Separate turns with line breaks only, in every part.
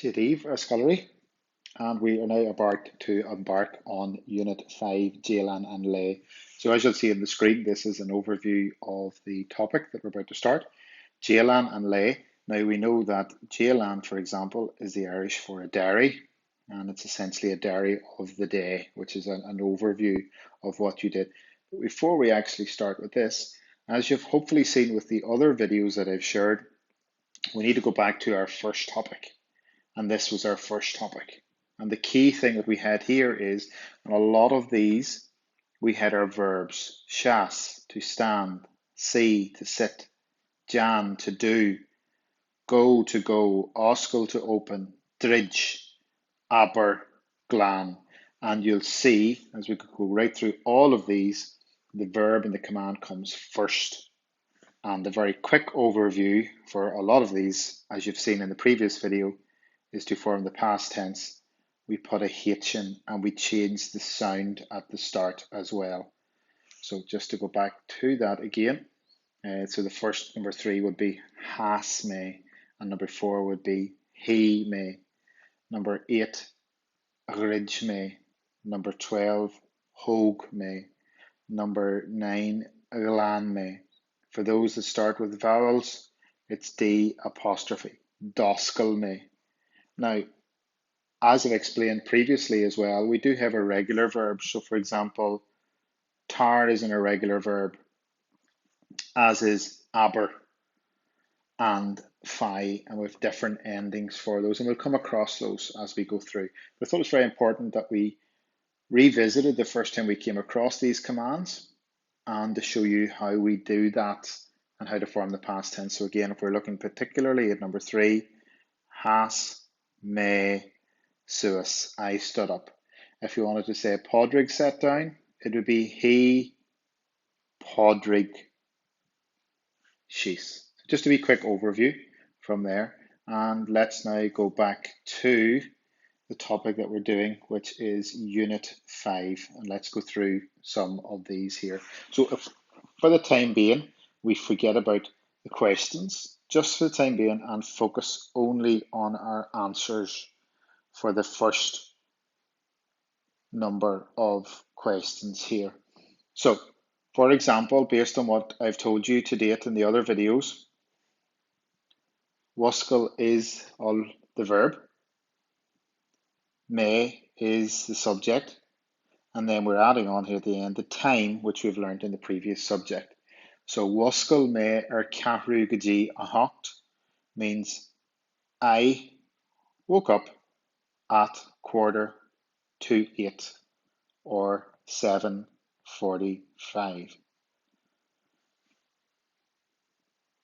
Dia daoibh, a scoláirí, and we are now about to embark on Unit 5, Dialann an Lae. So as you'll see on the screen, this is an overview of the topic that we're about to start, Dialann an Lae. Now we know that Dialann, for example, is the Irish for a diary, and it's essentially a diary of the day, which is an, an overview of what you did. But before we actually start with this, as you've hopefully seen with the other videos that I've shared, we need to go back to our first topic. And this was our first topic. And the key thing that we had here is on a lot of these, we had our verbs seas, to stand, suigh, to sit, déan, to do, go, to go, oscail, to open, druid, abair, glan. And you'll see, as we go right through all of these, the verb and the command comes first. And a very quick overview for a lot of these, as you've seen in the previous video, is to form the past tense. We put a H in and we change the sound at the start as well. So just to go back to that again, uh, so the first number three would be sheas mé, and number four would be shuigh mé. Number eight, dhruid mé. Number 12, thóg mé. Number 9, ghlan mé. For those that start with vowels, it's D apostrophe, d'oscail mé. Now, as I've explained previously as well, we do have irregular verbs. So, for example, tar is an irregular verb, as is abair and faigh, and with different endings for those, and we'll come across those as we go through. But I thought it was very important that we revisited the first time we came across these commands and to show you how we do that and how to form the past tense. So again, if we're looking particularly at number three, sheas mé suas, I stood up. If you wanted to say Pádraig sat down, it would be shuigh Pádraig síos. So just a wee quick overview from there. And let's now go back to the topic that we're doing, which is Unit 5. And let's go through some of these here. So if for the time being, we forget about the questions, just for the time being, and focus only on our answers for the first number of questions here. So, for example, based on what I've told you to date in the other videos, Mhúscail is all the verb, mé is the subject, and then we're adding on here at the end the time, which we've learned in the previous subject. So Mhúscail mé ar ceathrú go dtí a hocht means I woke up at quarter to 8 or 7.45.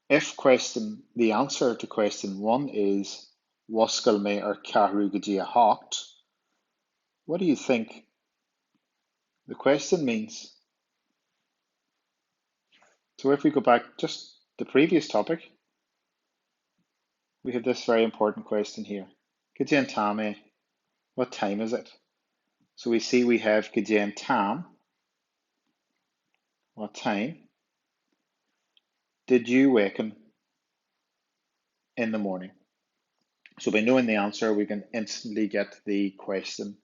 If question the answer to question 1 is Mhúscail mé ar ceathrú go dtí a hocht, what do you think the question means? So if we go back just the previous topic, we have this very important question here. Cad é an t-am é, what time is it? So we see we have cad é an t-am, what time did you waken in the morning? So by knowing the answer, we can instantly get the question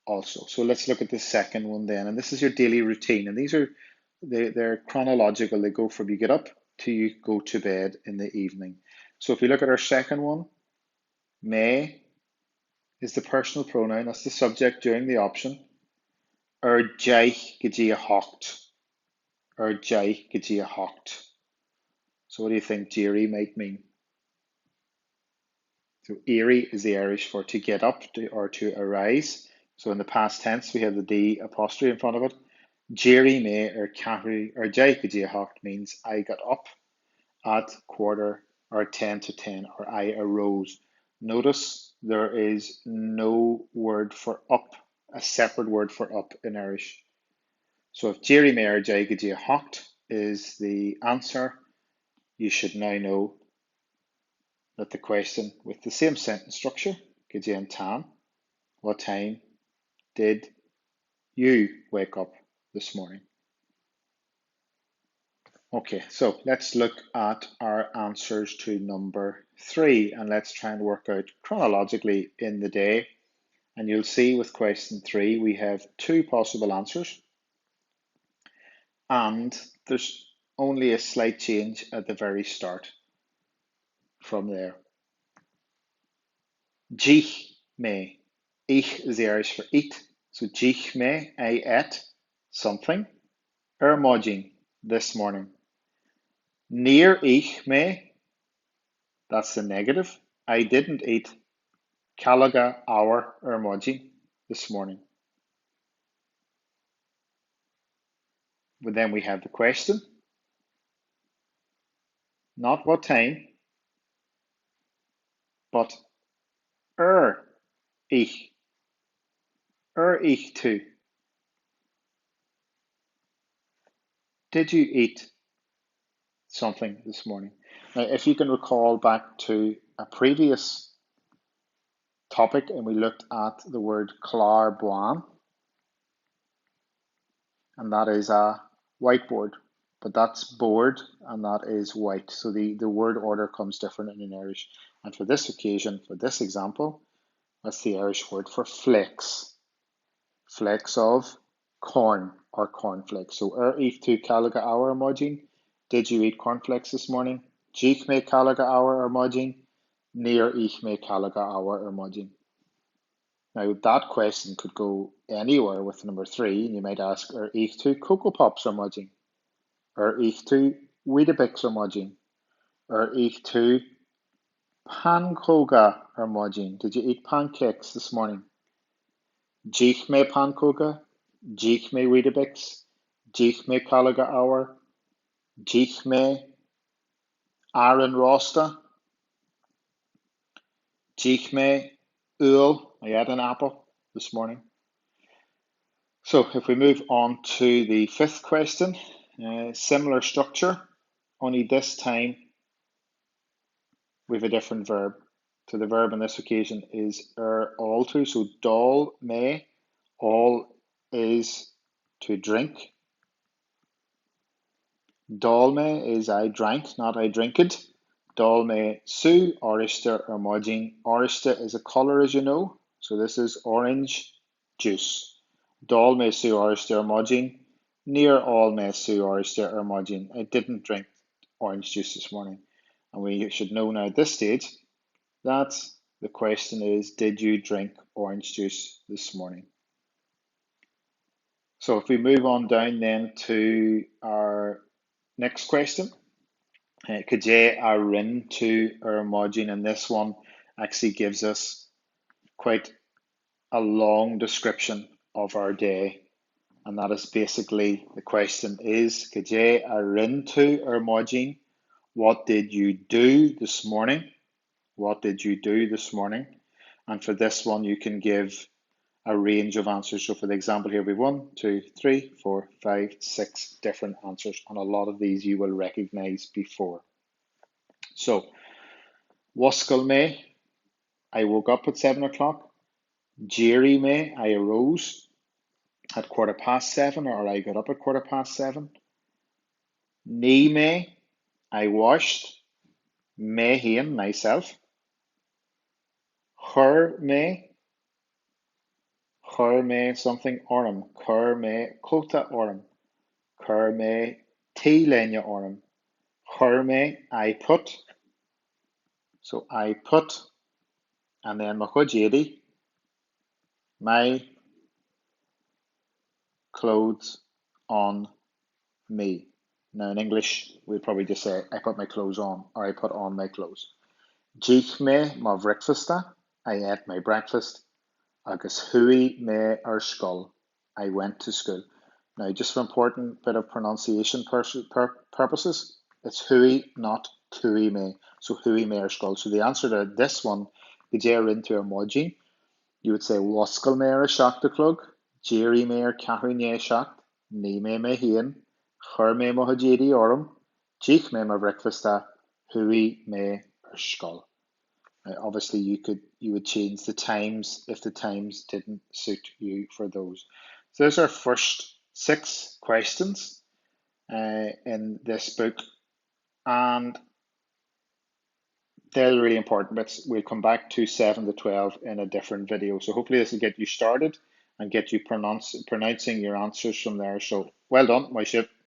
also. So let's look at the second one then. And this is your daily routine. And these are, they, they're chronological. They go from you get up to you go to bed in the evening. So if we look at our second one, mé is the personal pronoun. That's the subject during the option. Ar deich go dtí a hocht. Ar deich go dtí a hocht. So what do you think d'éirigh might mean? So éirí is the Irish for to get up to, or to arise. So in the past tense, we have the D apostrophe in front of it. D'éirigh mé ar ceathrú ar deich go dtí a hocht means I got up at quarter or 10 to 10 or I arose. Notice there is no word for up, a separate word for up in Irish. So if d'éirigh mé ar deich go dtí a hocht is the answer, you should now know that the question with the same sentence structure, cad é an t-am, what time did you wake up this morning? Okay, so let's look at our answers to number 3, and let's try and work out chronologically in the day. And you'll see with question 3, we have two possible answers. And there's only a slight change at the very start from there. D'ith mé. Ith is the Irish for eat. So d'ith mé, I ate something. Ar maidin, this morning. Níor ith mé, that's the negative. I didn't eat calóga eabhair ar maidin this morning. But then we have the question. Not what time, but ar ith. Ar ith tú. Did you eat something this morning? Now, if you can recall back to a previous topic, and we looked at the word clár bán, and that is a whiteboard, but that's board and that is white. So the word order comes different in Irish. And for this occasion, for this example, that's the Irish word for flakes. Flakes of corn or cornflakes. So ar ith tú calóga eabhair ar maidin? Did you eat cornflakes this morning? D'ith mé calóga eabhair ar maidin? Níor ith mé calóga eabhair ar maidin. Now that question could go anywhere with number 3, and you might ask, ar ith tú Cocoa Pops ar maidin? Ar ith tú Weetabix ar maidin? Ar ith tú pancóga ar maidin? Did you eat pancakes this morning? D'ith mé pancóga, d'ith mé Weetabix, d'ith mé calóga eabhair, d'ith mé arán rósta, d'ith mé úll, I ate an apple this morning. So if we move on to the fifth question, similar structure, only this time we have a different verb. So the verb on this occasion is ar ól tú. So d'ól mé, ól is to drink. D'ól mé is I drank, not I drinked. D'ól mé sú oráiste ar maidin. Oráiste is a colour, as you know. So this is orange juice. D'ól mé sú oráiste ar maidin. Níor ól mé sú oráiste ar maidin. I didn't drink orange juice this morning. And we should know now at this stage that the question is, did you drink orange juice this morning? So if we move on down then to our next question, Cad é a rinne tú ar maidin? And this one actually gives us quite a long description of our day. And that is basically the question is, Cad é a rinne tú ar maidin? What did you do this morning? What did you do this morning? And for this one, you can give a range of answers. So for the example here, we have 1, 2, 3, 4, 5, 6 different answers. And a lot of these you will recognize before. So, Mhúscail mé, I woke up at 7 o'clock. D'éirigh mé, I arose at 7:15, or I got up at 7:15. Nigh mé, I washed. Mé féin, myself. Chuir mé, chuir mé something orm. Chuir mé cóta orm. Chuir mé t-léine orm. Chuir mé, I put. So I put, and then mo chuid éadaí, my clothes on me. Now in English, we'd probably just say, I put my clothes on, or I put on my clothes. D'ith mé mo bhricfeasta, I ate my breakfast. Agus chuaigh mé ar scoil, I went to school. Now, just for important bit of pronunciation purposes, it's chuaigh, not chuaigh mé. So chuaigh mé ar scoil. So the answer to this one, Cad é a rinne tú ar maidin, you would say Mhúscail mé ar a seacht a chlog, d'éirigh mé ar ceathrú i ndiaidh a seacht, nigh mé mé féin, chuir mé mo chuid éadaí orm, d'ith mé mo bhricfeasta, chuaigh mé ar scoil. Now, obviously, you would change the times if the times didn't suit you for those. So there's our first 6 questions in this book. And They're the really important bits. We'll come back to 7 to 12 in a different video. So hopefully this will get you started and get you pronouncing your answers from there. So well done, my ship.